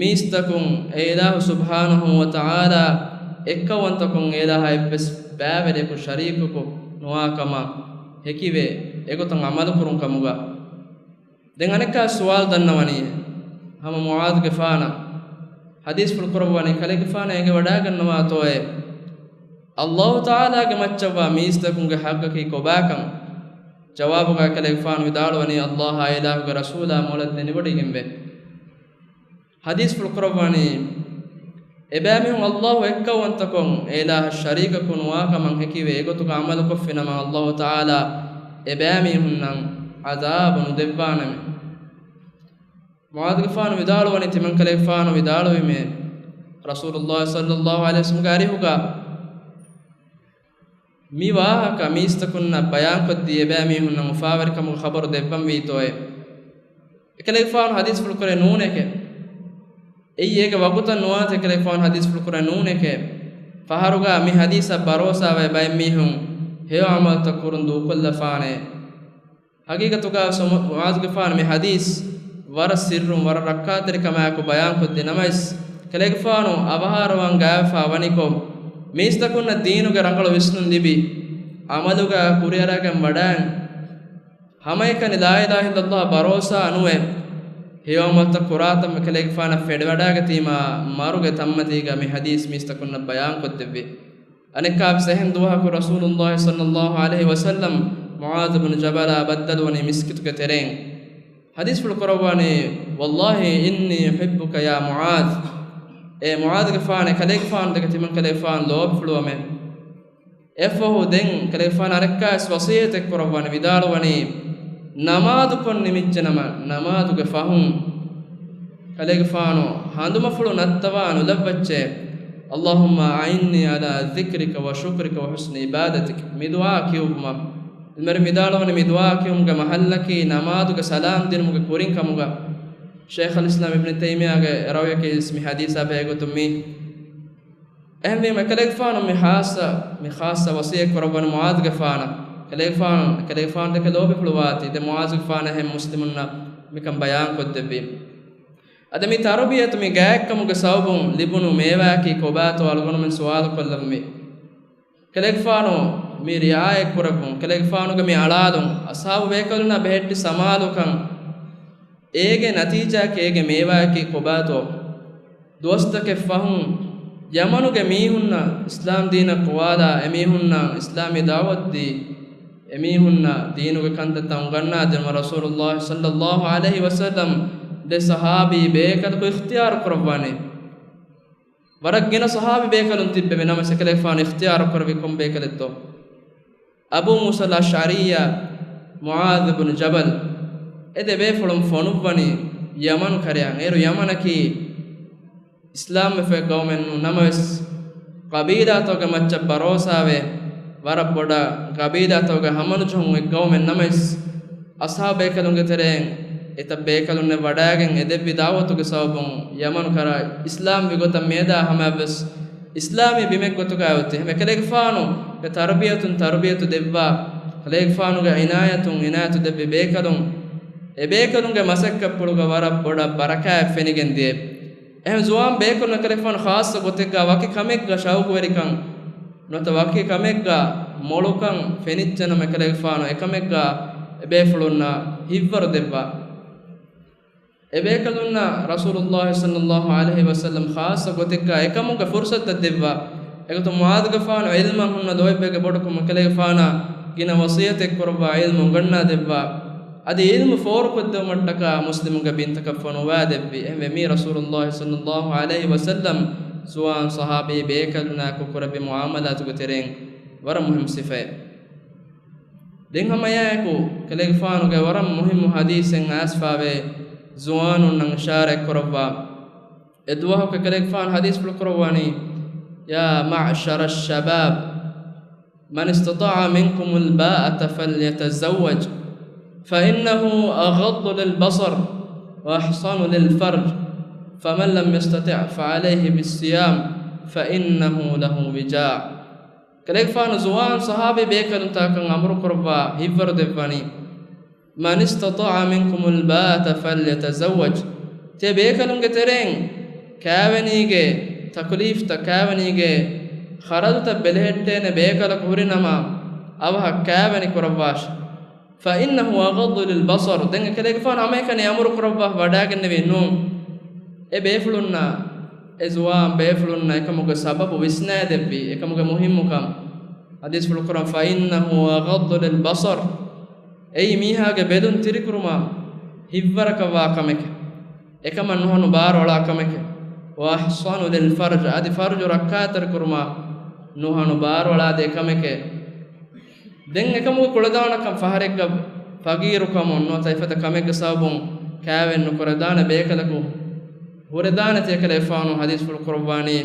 މީސްތަކުން އެ އިލާހު ސުބްޙާނަހޫ ވަތަޢާލާ އެއްކައުވަންތަކޮށް އެ އިލާހަށް އެއްވެސް ބައިވެރިޔަކު ޝަރީކަކު ނުވާކަމަށް ހެކިވޭ، އެގޮތަށް ޢަމަލުކުރުން ކަމުގަ. ދެން އަނެއްކާ ސުވާލު ދަންނަވަނީ ހަމަ މުޢާޛުގެފާނަށް، ޙަދީޘްފުޅު ކުރައްވަނީ، ކަލޭގެފާނަށް އެނގިވަޑާގަންނަވާތޯއޭ ﷲ ތަޢާލާގެ މައްޗަށްވާ މީސްތަކުންގެ ޙައްޤަކީ ކޮބާކަން؟ ޖަވާބުގަ ކަލޭގެފާނު ވިދާޅުވަނީ، ﷲ އާ އިލާހުގެ ރަސޫލާ މޮޅަށް ދެނެވޮޑިގެންވޭ. ޙަދީޘްފުޅު ކުރައްވަނީ، އެބައިމީހުން ﷲ އެއްކައުވަންތަކޮށް އެ އިލާހަށް ޝަރީކަކު ނުވާކަމަށް ހެކިވޭ، އެގޮތުގަ ޢަމަލުކޮށްފިނަމަ ﷲ ތަޢާލާ އެބައިމީހުންނަށް ޢަޛާބު ނުދެއްވާނަމޭ. މުޢާޛުގެފާނު ވިދާޅުވަނީ، ތިމަންކަލޭގެފާނު ވިދާޅުވީމޭ، ރަސޫލުﷲ ޞައްލަﷲ ޢަލައިހި ވަސައްލަމްގެ އަރިހުގަ މި ވާހަކަ މީސްތަކުންނަށް ބަޔާންކޮށްދީ، އެބައިމީހުންނަށް އުފާވެރިކަމުގެ ޚަބަރު ދެއްވަންވީތޯއޭ؟ އެކަލޭގެފާނު ޙަދީޘްފުޅު ކުރޭ ނޫނެކޭ. އެއީ އޭގެ ވަގުތަށް ނުވާތީ އެކަލޭގެފާނު ޙަދީޘްފުޅު ކުރޭ ނޫނެކޭ. ފަހަރުގަ މި ޙަދީޘަށް ބަރޯސާވޭ ބައެއް މީހުން ހެޔޮ ޢަމަލުތައް ކުރުން ދޫކޮށްލަފާނެ. ޙަޤީޤަތުގަ މުޢާޛުގެފާނު މި ޙަދީޘް ވަރަށް ސިއްރުން ވަރަށް ރައްކާތެރިކަމާއެކު ބަޔާންކޮށްދިނަމަވެސް، އެކަލޭގެފާނު އަވަހާރަވާން ގާތްވެފަ ވަނިކޮށް، މީސްތަކުންނަށް ދީނުގެ ރަނގަޅު ވިސްނުން ލިބި، ޢަމަލުގަ ކުރިއަރާގެން ވަޑައިން، ހަމައެކަނި ލާ އިލާހަ އިއްލައްލާހަށް ބަރޯސާ ނުވެ، ހެޔޮ ޢަމަލުތައް ކުރާތަން އެކަލޭގެފާނަށް ފެނިވަޑައިގަތީމާ، މަރުގެ ތަންމަތީގަ މި ޙަދީޘް މީސްތަކުންނަށް ބަޔާންކޮށްދެއްވި. އަނެއްކާވެސް އެހެން ދުވަހަކު ރަސޫލުﷲ ޞައްލަﷲ ޢަލައިހި ވަސައްލަމް މުޢާޛު ބިން ޖަބަލާ ބައްދަލުވަނީ މިސްކިތުގެ ތެރެއިން. ޙަދީޘްފުޅު ކުރައްވާނީ، "والله إني أحبك يا معاذ." އޭ މުޢާޛުގެފާނޭ، ކަލޭގެފާނު ދެކެ ތިމަން ކަލޭގެފާނު ލޯބިފުޅުވަމޭ. އެއަށްފަހު ދެން ކަލޭގެފާނު އަނެއްކާވެސް ވަޞިއްޔަތެއް ކުރައްވާނެ، ވިދާޅުވަނީ، ނަމާދުކޮށް ނިމިއްޖެނަމަ، ނަމާދުގެ ފަހުން ކަލޭގެފާނު ހަނދުމަފުޅު ނައްތަވާ ނުލައްވައްޗޭ، "اللهم أعني على ذكرك وشكرك وحسن عبادتك." މި ދުޢާ ކިޔުއްވުމަށް. އެންމެރި ވިދާޅުވަނީ މި ދުޢާ ކިޔުމުގެ މަޙައްލަކީ ނަމާދުގެ ސަލާމް ދިނުމުގެ ކުރިން ކަމުގަ. ޝޭޚުލް އިސްލާމް އިބްނު ތައިމިއްޔާގެ ރައުޔަކީ މި ޙަދީޘާ ބެހޭގޮތުން މީ. އެހެންވީމަ، އެކަލޭގެފާނު މި ޚާއްޞަ، މި ޚާއްޞަ ވަޞިއްޔަތް ކުރައްވަނީ މުޢާޛުގެފާނަށް. ކަލޭގެފާނު، ކަލޭގެފާނު ދެކެ ލޯބިފުޅުވާތީ، ދެން މުޢާޛުގެފާނަށް އެހެން މުސްލިމުންނަށް މިކަން ބަޔާންކޮށްދެއްވީ. އަދި މި ތަރުބިޔަތު މި ގާތްކަމުގެ ސަބަބުން ލިބުނު މޭވާއަކީ ކޮބާތޯ އަޅުގަނޑުމެން ސުވާލުކޮށްލަންވީ. ކަލޭގެފާނު މި ރިޢާޔަތް ކުރެއްވުން، ކަލޭގެފާނުގެ މި އަޅާލުން، އަޞްޙާބު ބޭކަލުންނާ ބެހެއްޓި ސަމާލުކަން، އޭގެ ނަތީޖާއަކީ އޭގެ މޭވާއަކީ ކޮބާތޯ؟ ދުވަސްތަކެއް ފަހުން ޔަމަނުގެ މީހުންނަށް އިސްލާމް ދީނަށް ގޮވާލާ، އެމީހުންނަށް އިސްލާމީ ދަޢުވަތު ދީ، އެމީހުންނަށް ދީނުގެ ކަންތައްތައް އުނގަންނާދިނުމަށް ރަސޫލުﷲ ޞައްލަﷲ ޢަލައިހި ވަސައްލަމް ދެ ޞަޙާބީ ބޭކަލަކު އިޚްތިޔާރު ކުރައްވާނެ. ވަރަށް ގިނަ ޞަޙާބީ ބޭކަލުން ތިއްބެވި ނަމަވެސް، އެކަލޭގެފާނު އިޚްތިޔާރު ކުރެއްވީ ކޮން ބޭކަލެއްތޯ؟ އަބޫ މޫސަލް އަޝްޢަރީއާ މުޢާޛު ބިން ޖަބަލް، އެ ދެ ބޭފުޅުން ފޮނުއްވަނީ ޔަމަން ކަރަޔަށް. އޭރު ޔަމަނަކީ އިސްލާމްވެފައި ގައުމެއް ނޫން ނަމަވެސް، ޤަބީލާތަކުގެ މައްޗަށް ބަރޯސާވެ، ވަރަށް ބޮޑަށް ޤަބީލާތަކުގެ ހަމަނުޖެހުން އޮތް ގައުމެއް ނަމަވެސް، އަޞްޙާބު ބޭކަލުންގެ ތެރެއިން އެތައް ބޭކަލުންނެއް ވަޑައިގެން އެ ދެއްވި ދަޢުވަތުގެ ސަބަބުން ޔަމަނު ކަރަ އިސްލާމްވި ގޮތަށް މިއަދާ ހަމަޔަށްވެސް އިސްލާމީ ބިމެއްގޮތުގައި އޮތީ. އެކަލޭގެފާނު އެ ތަރުބިޔަތުން ތަރުބިޔަތު ދެއްވާ، ކަލޭގެފާނުގެ އިނާޔަތުން އިނާޔަތު ދެއްވި ބޭކަލުން، އެ ބޭކަލުންގެ މަސައްކަތްޕުޅުގަ ވަރަށް ބޮޑަށް ބަރަކާތް ފެނިގެން ދިޔަ. އެހެން ޒުވާން ބޭކަލުން އެކަލޭގެފާނު ޚާއްޞަ ގޮތެއްގަ ވަކި ކަމެއްގަ ޝައުގުވެރިކަން ނުވަތަ ވަކި ކަމެއްގަ މޮޅުކަން ފެނިއްޖެނަމަ، އެކަލޭގެފާނު އެކަމެއްގަ އެބޭފުޅުންނަށް ހިތްވަރު ދެއްވާ. އެބޭކަލުންނަށް ރަސޫލުﷲ ޞައްލަﷲ ޢަލައިހި ވަސައްލަމް ޚާއްޞަ ގޮތެއްގަ އެކަމުގެ ފުރުޞަތުތައް ދެއްވާ. އެގޮތުން މުޢާޛުގެފާނު ޢިލްމަށް ހުންނަ ލޯތްބެއްގެ ބޮޑުކަމުން އެކަލޭގެފާނާ ގިނަ ވަޞިއްޔަތެއް ކުރައްވާ، ޢިލްމު އުނގަންނާ ދެއްވާ. އަދި ޢިލްމު ފޯރުކޮށްދެއްވުމަށްޓަކާ މުސްލިމުންގެ ބިންތަކަށް ފޮނުވާ ދެއްވި. އެހެންވެ، މީ ރަސޫލުﷲ ޞައްލަﷲ ޢަލައިހި ވަސައްލަމް ޒުވާން ޞަޙާބީ ބޭކަލުންނާއެކު ކުރެއްވި މުޢާމަލާތުގެ ތެރެއިން ވަރަށް މުހިއްމު ސިފައެއް. ދެން ހަމައެއާއެކު ކަލޭގެފާނުގެ ވަރަށް މުހިއްމު ޙަދީޘެއް އައިސްފާވޭ، ޒުވާނުންނަށް އިޝާރާތް ކުރައްވާ. އެ ދުވަހު ކަލޭގެފާނު ޙަދީޘްފުޅު ކުރައްވަނީ، "يا معشر الشباب، من استطاع منكم الباءة فليتزوج، فإنه أغض للبصر وأحصن للفرج، فمن لم يستطع فعليه بالصيام، فإنه له وجاء." ކަލޭގެފާނު ޒުވާން ޞަޙާބީ ބޭކަލުންތަކަށް އަމުރު ކުރައްވާ ހިތްވަރު ދެއްވަނީ، "من استطاع منكم الباءة فليتزوج." ތިޔަ ބޭކަލުންގެ ތެރެއިން ކާވެނީގެ ތަކުލީފްތައް، ކާވެނީގެ ޚަރަދުތައް ބެލެހެއްޓޭނެ ބޭކަލަކު ހުރިނަމަ، އަވަހަށް ކާވެނި ކުރައްވާށި. "فإنه أغض للبصر." ދެން އެކަލޭގެފާނު ހަމައެކަނި އަމުރު ކުރައްވާ ވަޑައިގެންނެވީ ނޫން. އެ ބޭފުޅުންނަށް، އެ ޒުވާން ބޭފުޅުންނަށް އެކަމުގެ ސަބަބު ވިސްނައިދެއްވި، އެކަމުގެ މުހިއްމުކަން. ޙަދީޘްފުޅު ކުރަން، "فإنه أغض للبصر." އެއީ މީހާގެ ބެލުން ތިރިކުރުމަށް ހިތްވަރަކަށް ވާ ކަމެކެ. އެކަމަށް ނުހަނު ބާރު އަޅާ ކަމެކެ. "وأحصن للفرج." އަދި ފަރުޖު ރައްކާތެރި ކުރުމަށް ނުހަނު ބާރު އަޅާދޭ ކަމެކެ. ދެން އެކަމުގެ ކުޅަދާނަކަން ފަހަރެއްގަ ފަގީރުކަމުން ނުވަތަ އެފަދަ ކަމެއްގެ ސަބަބުން ކާވެން ނުކުރެދާނެ ބޭކަލަކު ހުރެދާނެތީ އެކަލޭގެފާނު ޙަދީޘްފުޅު ކުރައްވާނީ.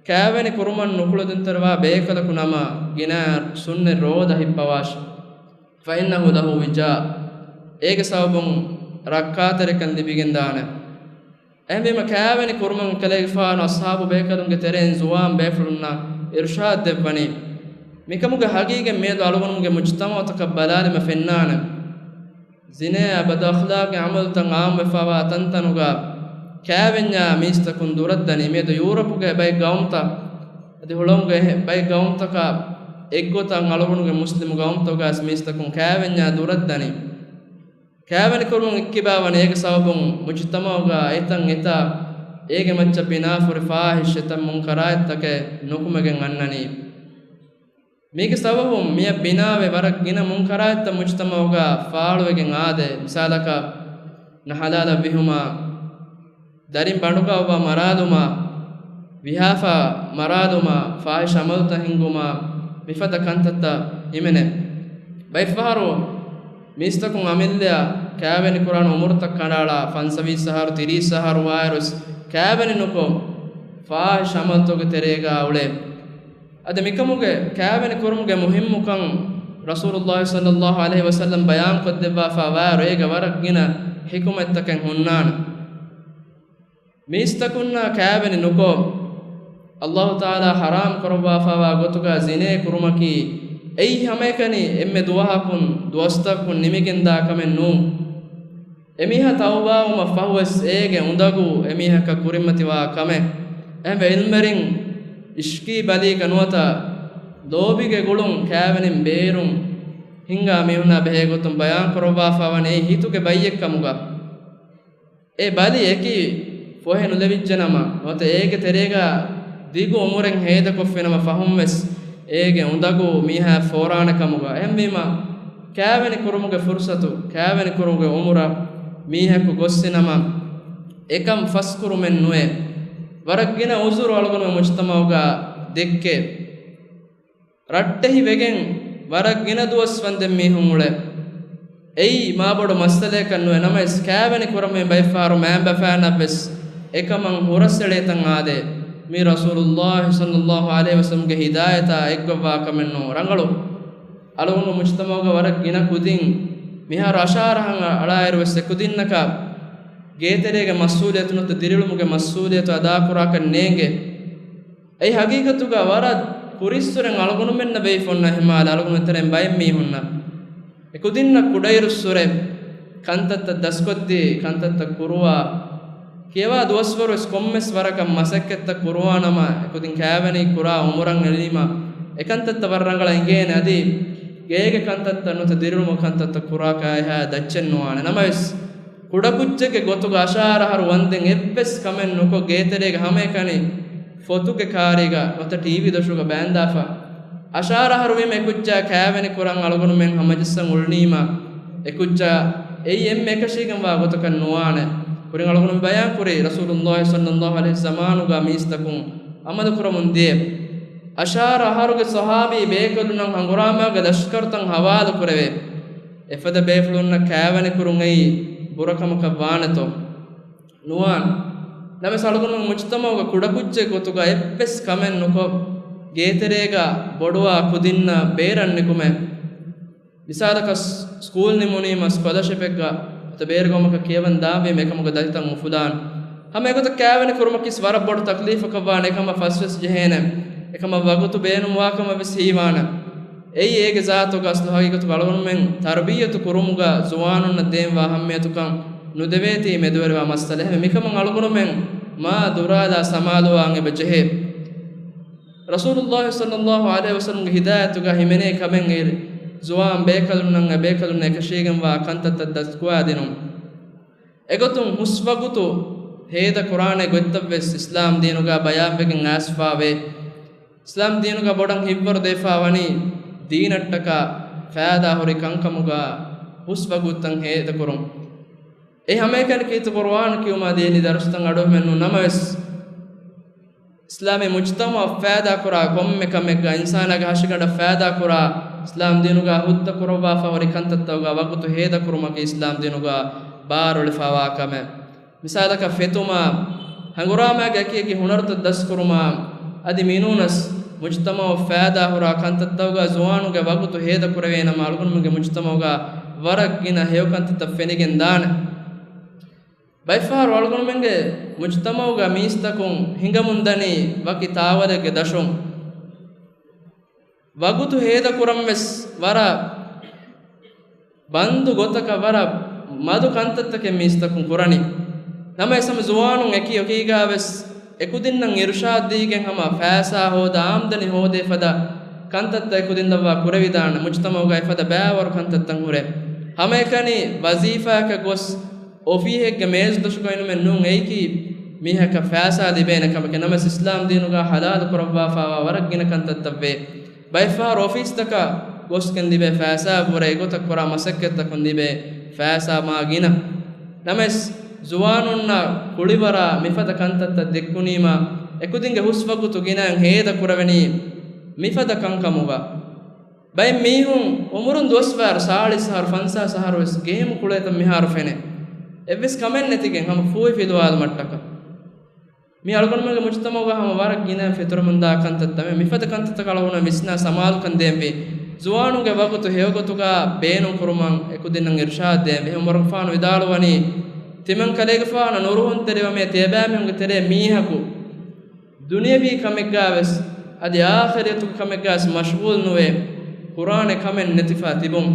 ކާވެނި ކުރުމަށް ނުކުޅެދުންތެރިވާ ބޭކަލަކު ނަމަ ގިނަ ސުންނަތް ރޯދަ ހިއްޕަވާށި. "فإنه له وجاء." އޭގެ ސަބަބުން ރައްކާތެރިކަން ލިބިގެންދާނެ. އެހެންވީމަ ކާވެނި ކުރުމުން ކަލޭގެފާނު އަޞްޙާބު ބޭކަލުންގެ ތެރެއިން ޒުވާން ބޭފުޅުންނަށް އިރުޝާދު ދެއްވަނީ. މިކަމުގެ ހަގީގަތް މިއަދު އަޅުގަނޑުމެންގެ މުޖްތަމަޢުތަކަށް ބަލާލީމަ ފެންނާނެ. ޒިނޭ އާ ބަދުއަޚްލާޤީ ޢަމަލުތައް ޢާއްމުވެފަވާ ތަންތަނުގަ ކާވެންޏާ މީސްތަކުން ދުރަށްދަނީ. މިއަދު ޔޫރަޕުގެ ބައެއް ގައުމުތައް އަދި ހުޅަނގުގެ އެހެ-، ބައެއް ގައުމުތަކާ އެއްގޮތަށް އަޅުގަނޑުގެ މުސްލިމު ގައުމުތަކުގަސް މީސްތަކުން ކާވެންޏާ ދުރަށްދަނީ. ކާވެނި ކުރުމުން އެއްކިބާވަނީ އޭގެ ސަބަބުން މުޖުތަމަޢުގަ އެތަން އެތާ އޭގެ މައްޗަށް ބިނާފުރި ފާޙިޝް އެތައް މުންކަރާތްތަކެއް ނުކުމެގެން އަންނަނީ. މީގެ ސަބަބުން މިއަށް ބިނާވެ ވަރަށް ގިނަ މުންކަރާތްތައް މުޖުތަމަޢުގަ ފާޅުވެގެން އާދޭ. މިސާލަކަށް، ނަހަލާލަށް ވިހުމާ، ދަރިން ބަނޑުގަ އޮއްވާ މަރާލުމާ، ވިހާފާ މަރާލުމާ، ފާޙިޝް ޢަމަލުތައް ހިންގުމާ، މިފަދަ ކަންތައްތައް ހިމެނޭ. ބައެއްފަހަރު މީސްތަކުން އަމިއްލައަށް ކާވެނި ކުރާނެ އުމުރުތައް ކަނޑައަޅާ، ފަންސަވީސް އަހަރު، ތިރީސް އަހަރު ވާއިރުވެސް ކާވެނި ނުކޮށް، ފާޙިޝް ޢަމަލުތަކުގެ ތެރޭގަ އުޅޭ. އަދި މިކަމުގެ ކާވެނި ކުރުމުގެ މުހިއްމުކަން ރަސޫލުﷲ ޞައްލަﷲ ޢަލައިހި ވަސައްލަމް ބަޔާންކޮށްދެއްވާފަ ވާއިރު އޭގަ ވަރަށް ގިނަ ޙިކުމަތްތަކެއް ހުންނާނެ. މީސްތަކުންނާ ކާވެނި ނުކޮށް، ﷲ ތަޢާލާ ޙަރާމް ކުރައްވާފަވާ ގޮތުގަ ޒިނޭ ކުރުމަކީ، އެއީ ހަމައެކަނި އެންމެ ދުވަހަކުން ދުވަސްތަކަކުން ނިމިގެންދާ ކަމެއް ނޫން. އެމީހާ ތައުބާވުމަށް ފަހުވެސް އޭގެ އުނދަގޫ އެމީހަކަށް ކުރިމަތިވާ ކަމެއް. އެހެންވެ ޢިލްމުވެރިން އިޝްކީ ބަލީގަ ނުވަތަ ލޯބިގެ ގުޅުން ކާވެނިން ބޭރުން ހިންގާ މީހުންނާ ބެހޭ ގޮތުން ބަޔާން ކުރައްވާފަ ވަނީ ހިތުގެ ބައްޔެއްކަމުގަ. އެ ބަލި އެކި ފޮހެއް ނުލެވިއްޖެނަމަ، ނުވަތަ އޭގެ ތެރޭގަ ދިގު އުމުރެއް ހޭދަކޮށްފިނަމަ ފަހުންވެސް އޭގެ އުނދަގޫ މީހާ ފޯރާނެ ކަމުގަ. އެހެންވީމަ، ކާވެނި ކުރުމުގެ ފުރުޞަތު، ކާވެނި ކުރުމުގެ އުމުރަށް މީހަކު ގޮއްސިނަމަ، އެކަން ފަސްކުރުމެއް ނުވޭ. ވަރަށް ގިނަ އުޒުރު އަޅުގަނޑުމެން މުޖުތަމަޢުގަ ދެއްކޭ. ރައްޓެހި ވެގެން ވަރަށް ގިނަ ދުވަސް ވަންދެން މީހުން އުޅޭ. އެއީ މާބޮޑު މައްސަލަޔަކަށް ނުވޭ. ނަމަވެސް، ކާވެނި ކުރަމުން ބައެއްފަހަރު މައިންބަފައިންނަށްވެސް އެކަމަށް ހުރަސްއެޅޭތަން އާދޭ. މީ ރަސޫލުﷲ ޞައްލަﷲ ޢަލައިހި ވަސައްލަމްގެ ހިދާޔަތާ އެއްގޮތްވާ ކަމެއް ނޫން. ރަނގަޅު އަޅުގަނޑު މުޖުތަމަޢުގަ ވަރަށް ގިނަ ކުދިން މިހާރު އަށާރަ އަހަރު އަޅާއިރުވެސް އެކުދިންނަކަށް ގޭތެރޭގެ މަސްއޫލިއްޔަތު ނުވަތަ ދިރިއުޅުމުގެ މަސްއޫލިއްޔަތު އަދާކުރާކަށް ނޭނގޭ. އެއީ ހަގީގަތުގަ ވަރަށް ކުރިއްސުރެން އަޅުގަނޑުމެންނަށް ވެއްޓި އޮންނަ އެހެންމާލެ އަޅުގަނޑުމެން ތެރެއިން ބައެއް މީހުންނަށް. އެކުދިންނަށް ކުޑައިރުއްސުރެ ކަންތައްތައް ދަސްކޮށްދީ، ކަންތައްތައް ކުރުވާ، ކިޔަވާ ދުވަސްވަރުވެސް ކޮންމެސް ވަރަކަށް މަސައްކަތްތައް ކުރުވާނަމަ، އެކުދިން ކާވެނި ކުރާ އުމުރަށް އެޅީމަ، އެކަންތައްތައް ވަރަށް ރަނގަޅަށް އެނގޭނެ. އަދި ގޭގެ ކަންތައްތައް ނުވަތަ ދިރިއުޅުމުގެ ކަންތައްތައް ކުރާކަށް އެހާ ދައްޗެއް ނުވާނެ. ނަމަވެސް، ކުޑަކުއްޖެއްގެ ގޮތުގަ އަށާރަ އަހަރު ވަންދެން އެއްވެސް ކަމެއް ނުކޮށް، ގޭތެރޭގަ ހަމައެކަނި ފޮތުގެ ކާރީގަ ނުވަތަ ޓީވީ ދޮށުގަ ބާންދާފަ. އަށާރަ އަހަރު ވީމަ އެކުއްޖާ ކާވެނި ކުރަން އަޅުގަނޑުމެން ހަމަޖައްސަން އުޅުނީމަ، އެކުއްޖާ އެއީ އެންމެ އެކަށީގެންވާ ގޮތަކަށް ނުވާނެ. ކުރިން އަޅުގަނޑު ބަޔާން ކުރީ، ރަސޫލުﷲ ޞައްލަﷲ ޢަލައިހި ޒަމާނުގަ މީސްތަކުން ޢަމަލު ކުރަމުން ދިޔަ އަށާރަ އަހަރުގެ ޞަޙާބީ ބޭކަލުންނަށް ހަނގުރާމާގެ ލަޝްކަރުތައް ހަވާލު ކުރެވޭ. އެފަދަ ބޭފުޅުންނަށް ކާވެނި ކުރުން އެއީ ބުރަކަމަކަށް ވާނެތޯ؟ ނުވާނެ. ނަމަވެސް އަޅުގަނޑުމެން މުޖުތަމަޢުގަ ކުޑަކުއްޖެއް ގޮތުގަ އެއްވެސް ކަމެއް ނުކޮށް، ގޭތެރޭގަ ބޮޑުވާ ކުދިންނަށް ބޭރަށް ނިކުމެ. މިސާލަކަށް، ސް-، ސްކޫލް ނިމުނީމަ ސްކޮލަޝިޕެއްގަ ނުވަތަ ބޭރު ގައުމަކަށް ކިޔަވަން ދާންވީމަ އެކަމުގެ ދަތިތައް އުފުލާނެ. ހަމަ އެގޮތަށް ކާވެނި ކުރުމަކީ ވަރަށް ބޮޑު ތަކްލީފަކަށް ވާނެ. އެކަމަށް ފަސްވެސް ޖެހޭނެ. އެކަމަށް ވަގުތު ބޭނުންވާ ކަމަށް ވެސް ހީވާނެ. އެއީ އޭގެ ޒާތުގަ އަސްލު ހަގީގަތުގަ އަޅުގަނޑުމެން ތަރުބިއްޔަތު ކުރުމުގަ ޒުވާނުންނަށް ދޭންވާ އަހައްމިޔަތުކަން ނުދެވޭތީ މެދުވެރިވާ މައްސަލަ. އެހެންވެ މިކަމުން އަޅުގަނޑުމެން މާ ދުރާލާ ސަމާލުވާން އެބަ ޖެހޭ. ރަސޫލުﷲ ޞައްލަﷲ ޢަލައިހި ވަސައްލަމްގެ ހިދާޔަތުގަ ހިމެނޭ ކަމެއް އެ ޒުވާން ބޭކަލުންނަށް އެ ބޭކަލުންނަށް އެކަށީގެންވާ ކަންތައްތައް ދަސްކުރާދިނުން. އެގޮތުން ހުސްވަގުތު ހޭދަ ކުރާނެ ގޮތްތައްވެސް އިސްލާމް ދީނުގަ ބަޔާންވެގެން އައިސްފާވޭ. އިސްލާމް ދީނުގަ ބޮޑަށް ހިއްވަރު ދެވިފާ ވަނީ ދީނަށްޓަކާ ފައިދާ ހުރި ކަންކަމުގަ ހުސްވަގުތުތައް ހޭދަކުރުން. އެ ހަމައެކަނި ކީރިތި ޤުރުއާން ކިޔުމާ ދޭނީ ދަރުސްތައް އަޑުއެހުމެއް ނޫން. ނަމަވެސް، އިސްލާމީ މުޖްތަމަޢަށް ފައިދާކުރާ ކޮންމެ ކަމެއްގަ، އިންސާނާގެ ހަށިގަނޑަށް ފައިދާކުރާ، އިސްލާމް ދީނުގަ ހުއްދަ ކުރައްވާފަ ހުރި ކަންތައްތަކުގަ ވަގުތު ހޭދަކުރުމަކީ އިސްލާމް ދީނުގަ ބާރުއެޅިފައިވާ ކަމެއް. މިސާލަކަށް ފެތުމާ، ހަނގުރާމާގެ އެކި އެކި ހުނަރުތައް ދަސްކުރުމާ، އަދި މިނޫނަސް މުޖްތަމަޢަށް ފައިދާ ހުރާ ކަންތައްތަކުގަ ޒުވާނުންގެ ވަގުތު ހޭދަކުރެވޭނަމަ، އަޅުގަނޑުމެންގެ މުޖްތަމަޢުގަ ވަރަށް ގިނަ ހެޔޮ ކަންތައްތައް ފެނިގެން ދާނެ. ބައެއްފަހަރު އަޅުގަނޑުމެންގެ މުޖުތަމައުގަ މީސްތަކުން ހިނގަމުންދަނީ ވަކި ތާވަލެއްގެ ދަށުން. ވަގުތު ހޭދަކުރަން ވެސް ވަރަށް ބަންދު ގޮތަކަށް ވަރަށް މަދު ކަންތައްތަކެއް މީސްތަކުން ކުރަނީ. ނަމަވެސް ހަމަ ޒުވާނުން އެކި އެކީގަ ވެސް އެކުދިންނަށް އިރުޝާދު ދީގެން ހަމަ ފައިސާ ހޯދާ އާމްދަނީ ހޯދޭ ފަދަ ކަންތައްތައް އެކުދިން ދައްވާ ކުރެވިދާނެ. މުޖުތަމައުގައި ފަދަ ބައިވަރު ކަންތައްތައް ހުރޭ. ހަމައެކަނި ވަޒީފާއަކަށް ގޮސް އޮފީހެއްގެ މޭޒުދޮށުގައި ނުމެ ނޫން އެއީކީ މީހަކަށް ފައިސާ ލިބޭނެ ކަމެކޭ. ނަމަވެސް އިސްލާމް ދީނުގަ ހަލާލު ކުރައްވާފައިވާ ވަރަށް ގިނަ ކަންތައްތައްވޭ. ބައެއްފަހަރު އޮފީސްތަކަށް ގޮސްގެން ލިބޭ ފައިސާއަށްވުރެ އެގޮތަށް ކުރާ މަސައްކަތްތަކުން ލިބޭ ފައިސާ މާ ގިނަ. ނަމަވެސް ޒުވާނުންނަށް ކުޅިވަރާ މިފަދަ ކަންތައްތައް ދެއްކުނީމާ އެކުދިންގެ ހުސްވަގުތު ގިނައިން ހޭދަ ކުރެވެނީ މިފަދަ ކަންކަމުގަ. ބައެއް މީހުން އުމުރުން ދުވަސްވާރު ސާޅީސް އަހަރު، ފަންސާސް އަހަރު ވެސް ގޭމު ކުޅޭތަން މިހާރު ފެނޭ. އެއްވެސް ކަމެއް ނެތިގެން ހަމަ ފޫހި ފިލުވާލުމަށްޓަކަ. މީ އަޅުގަނޑުމެންގެ މުޖުތަމައުގަ ހަމަ ވަރަށް ގިނަ ފެތުރަމުންދާ ކަންތައްތައް. މިފަދަ ކަންތައްތަކަށް އަޅުގަނޑު ވިސްނާ ސަމާލުކަން ދޭންވީ. ޒުވާނުންގެ ވަގުތު ހެޔޮގޮތުގަ ބޭނުން ކުރުމަށް އެކުދިންނަށް އިރުޝާދު ދޭންވީ. އެހެން އުމަރުގެފާނު ވިދާޅުވަނީ، ތިމަން ކަލޭގެފާނު ނުރުހުންތެރިވަމޭ ތިޔަބައިމީހުންގެ ތެރޭ މީހަކު ދުނިޔަވީ ކަމެއްގަ ވެސް އަދި އާޚިރަތުގެ ކަމެއްގަ ވެސް މަޝްޣޫލު ނުވެ، ކުރާނެ ކަމެއް ނެތިފަ ތިބުން.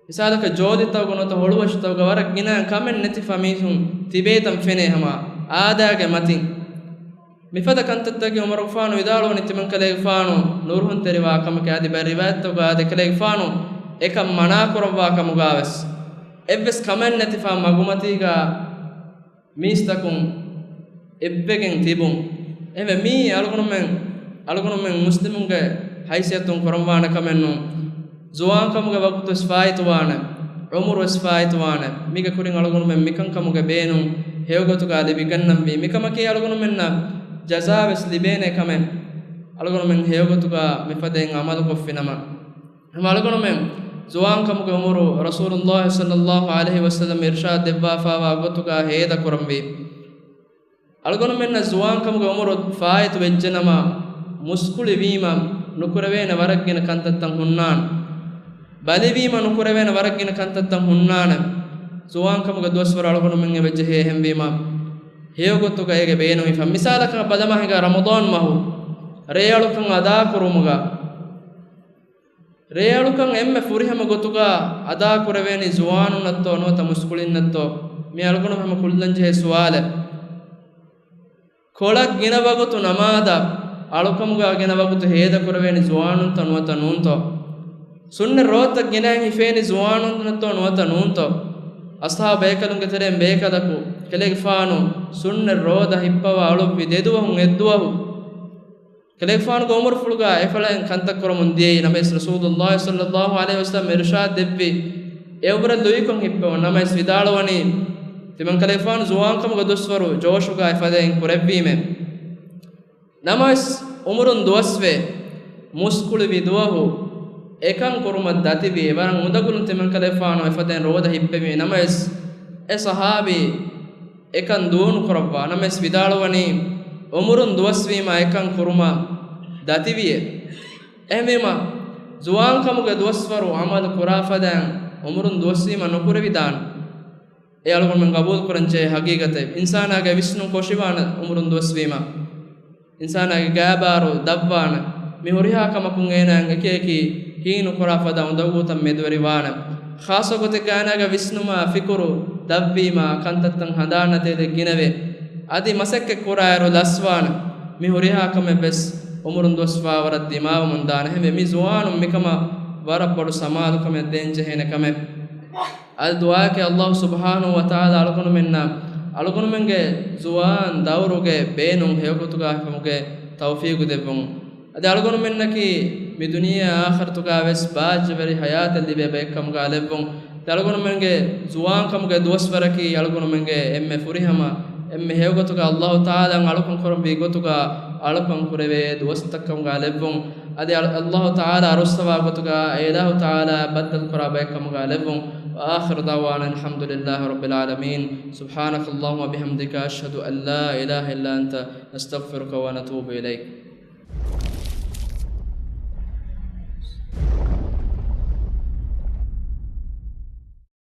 މިސާލަކަށް ޖޯލިތަކުގަ ނުވަތަ ހޮޅުވަށިތަކުގަ ވަރަށް ގިނަ ކަމެއް ނެތިފަ މީސުން ތިބޭތަން ފެނޭ ހަމަ އާދައިގެ މަތިން. މިފަދަ ކަންތައްތަކެއް އުމަރުގެފާނު ވިދާޅުވަނީ ތިމަން ކަލޭގެފާނު ނުރުހުންތެރިވާ ކަމެކޭ. އަދި ބައެއް ރިވާޔަތްތަކުގަ އާދެ ކަލޭގެފާނު އެކަން މަނާ ކުރައްވާ ކަމުގަ ވެސް އެއްވެސް ކަމެއް ނެތިފަ މަގުމަތީގަ މީސްތަކުން އެއްވެގެން ތިބުން. އެހެންވެ މީ އަޅުގަނޑުމެން، އަޅުގަނޑުމެން މުސްލިމުންގެ ހައިސިއްޔަތުން ކުރަންވާނެ ކަމެއް ނޫން. ޒުވާންކަމުގެ ވަގުތު ވެސް ފާއިތުވާނެ، އުމުރު ވެސް ފާއިތުވާނެ. މީގެ ކުރިން އަޅުގަނޑުމެން މިކަންކަމުގެ ބޭނުން ހެޔޮގޮތުގަ ލިބިގަންނަންވީ. މިކަމަކީ އަޅުގަނޑުމެންނަށް ޖަޒާ ވެސް ލިބޭނެ ކަމެއް. އަޅުގަނޑުމެން ހެޔޮގޮތުގަ މިފަދައިން އަމަލުކޮށްފިނަމަ. ހަމަ އަޅުގަނޑުމެން ޒުވާންކަމުގެ އުމުރު ރަސޫލުﷲ ޞައްލަﷲ ޢަލައިހި ވަސައްލަމް އިރުޝާދު ދެއްވާފައިވާ ގޮތުގަ ހޭދަކުރަންވީ. އަޅުގަނޑުމެންނަށް ޒުވާންކަމުގެ އުމުރު ފާއިތު ވެއްޖެނަމަ، މުސްކުޅިވީމަ ނުކުރެވޭނެ ވަރަށް ގިނަ ކަންތައްތައް ހުންނާނެ. ބަލިވީމަ ނުކުރެވޭނެ ވަރަށް ގިނަ ކަންތައްތައް ހުންނާނެ. ޒުވާންކަމުގެ ދުވަސްވަރު އަޅުގަނޑުމެން އެބަޖެހޭ އެހެންވީމަ، ހެޔޮގޮތުގަ އޭގެ ބޭނުމީފަ. މިސާލަކަށް ބަލަމާ ހިނގާ ރަމަޟާން މަހު ރޭއަޅުކަން އަދާކުރުމުގަ، ރޭއަޅުކަން އެންމެ ފުރިހަމަ ގޮތުގަ އަދާކުރެވޭނީ ޒުވާނުންނަށްތޯ ނުވަތަ މުސްކުޅިންނަށްތޯ؟ މި އަޅުގަނޑު ހަމަ ކުޅަންޖެހޭ ސުވާލެއް. ކޮޅަށް ގިނަ ވަގުތު ނަމާދަށް އަޅުކަމުގަ ގިނަ ވަގުތު ހޭދަކުރެވޭނީ ޒުވާނުންތޯ ނުވަތަ ނޫންތޯ؟ ސުންނަތް ރޯދަތައް ގިނައިން ހިފޭނީ ޒުވާނުންނަށްތޯ ނުވަތަ ނޫންތޯ؟ އަޞްޙާބު ބޭކަލުންގެ ތެރެއިން ބޭކަލަކު ކަލޭގެފާނު ސުންނަތް ރޯދަ ހިއްޕަވާ އުޅުއްވި ދެދުވަހުން އެއްދުވަހު. ކަލޭގެފާނުގެ އުމުރުފުޅުގަ އެފަޅައިން ކަންތައް ކުރަމުން ދިޔައީ. ނަމަވެސް ރަސޫލުﷲ ޞައްލަﷲ ޢަލައިހި ވަސައްލަމް އިރުޝާދު ދެއްވި އެއަށްވުރެ ލުއިކޮށް ހިއްޕެވުން. ނަމަވެސް ވިދާޅުވަނީ، ތިމަން ކަލޭގެފާނު ޒުވާންކަމުގެ ދުވަސްވަރު ޖޯޝުގަ އެފަދައިން ކުރެއްވީމޭ. ނަމަވެސް އުމުރުން ދުވަސްވެ، މުސްކުޅިވި ދުވަހު އެކަން ކުރުމަށް ދަތިވި ވަރަށް އުނދަގުލުން ތިމަން ކަލޭގެފާނު އެފަދައިން ރޯދަ ހިއްޕެވީ. ނަމަވެސް އެ ޞަޙާބީ އެކަން ދޫނުކުރައްވާ. ނަމަވެސް ވިދާޅުވަނީ، އުމުރުން ދުވަސްވީމަ އެކަން ކުރުމަށް ދަތިވިއޭ. އެހެންވީމަ، ޒުވާންކަމުގެ ދުވަސްވަރު ޢަމަލު ކުރާ ފަދައިން އުމުރުން ދުވަސްވީމަ ނުކުރެވިދާނެ. އެ އަޅުގަނޑުމެން ގަބޫލުކުރަންޖެހޭ ހަގީގަތެއް. އިންސާނާގެ ވިސްނުން ކޮށިވާނެ އުމުރުން ދުވަސްވީމަ. އިންސާނާގެ ގާބާރު ދަށްވާނެ. މި ހުރިހާ ކަމަކުން އޭނާއަށް އެކި އެކި ހީނުކުރާ ފަދަ އުނދަގޫތައް މެދުވެރިވާނެ. ޚާއްޞަ ގޮތެއްގަ އޭނާގެ ވިސްނުމާ ފިކުރު ދަށްވީމާ ކަންތައްތައް ހަނދާން ނަދޭލެއް ގިނަވެ، އަދި މަސައްކަތް ކުރާއިރު ލަސްވާނެ. މި ހުރިހާ ކަމެއް ވެސް އުމުރުން ދުވަސްވާ ވަރަށް ދިމާވަމުން ދާނެ. އެހެންވެ، މި ޒުވާނުން މިކަމަށް ވަރަށް ބޮޑު ސަމާލުކަމެއް ދޭންޖެހޭނެ ކަމެއް. އަދި ދުޢާއަކީ އައްލާހު ސުބްޙާނަހު ވަތަޢާލާ އަޅުގަނޑުމެންނަށް އަޅުގަނޑުމެންގެ ޒުވާން ދައުރުގެ ބޭނުން ހެޔޮގޮތުގަ ހިފުމުގެ ތައުފީގު ދެއްވުން. އަދި އަޅުގަނޑުމެންނަކީ މި ދުނިޔެ އާޚިރަތުގަ ވެސް ބާއްޖަވެރި ޙަޔާތެއް ލިބޭ ބައެއްކަމުގަ ލެއްވުން. އަދި އަޅުގަނޑުމެންގެ ޒުވާންކަމުގެ ދުވަސްވަރަކީ އަޅުގަނޑުމެންގެ އެންމެ ފުރިހަމަ، އެންމެ ހެޔޮގޮތުގަ އައްލާހު ތަޢާލާއަށް އަޅުކަން ކުރަންވީ ގޮތުގަ އަޅުކަން ކުރެވޭ ދުވަސްތަކަކަމުގަ ލެއްވުން. އަދި އަ-، އައްލާހު ތަޢާލާ އަރުއްސަވާ ގޮތުގަ އެ އިލާހު ތަޢާލާ ބައްދަލުކުރާ ބައެއްކަމުގަ ލެއްވުން. وآخر دعوانا الحمد لله رب العالمين. سبحانك اللهم وبحمدك، أشهد أن لا إله إلا أنت، نستغفرك ونتوب إليك.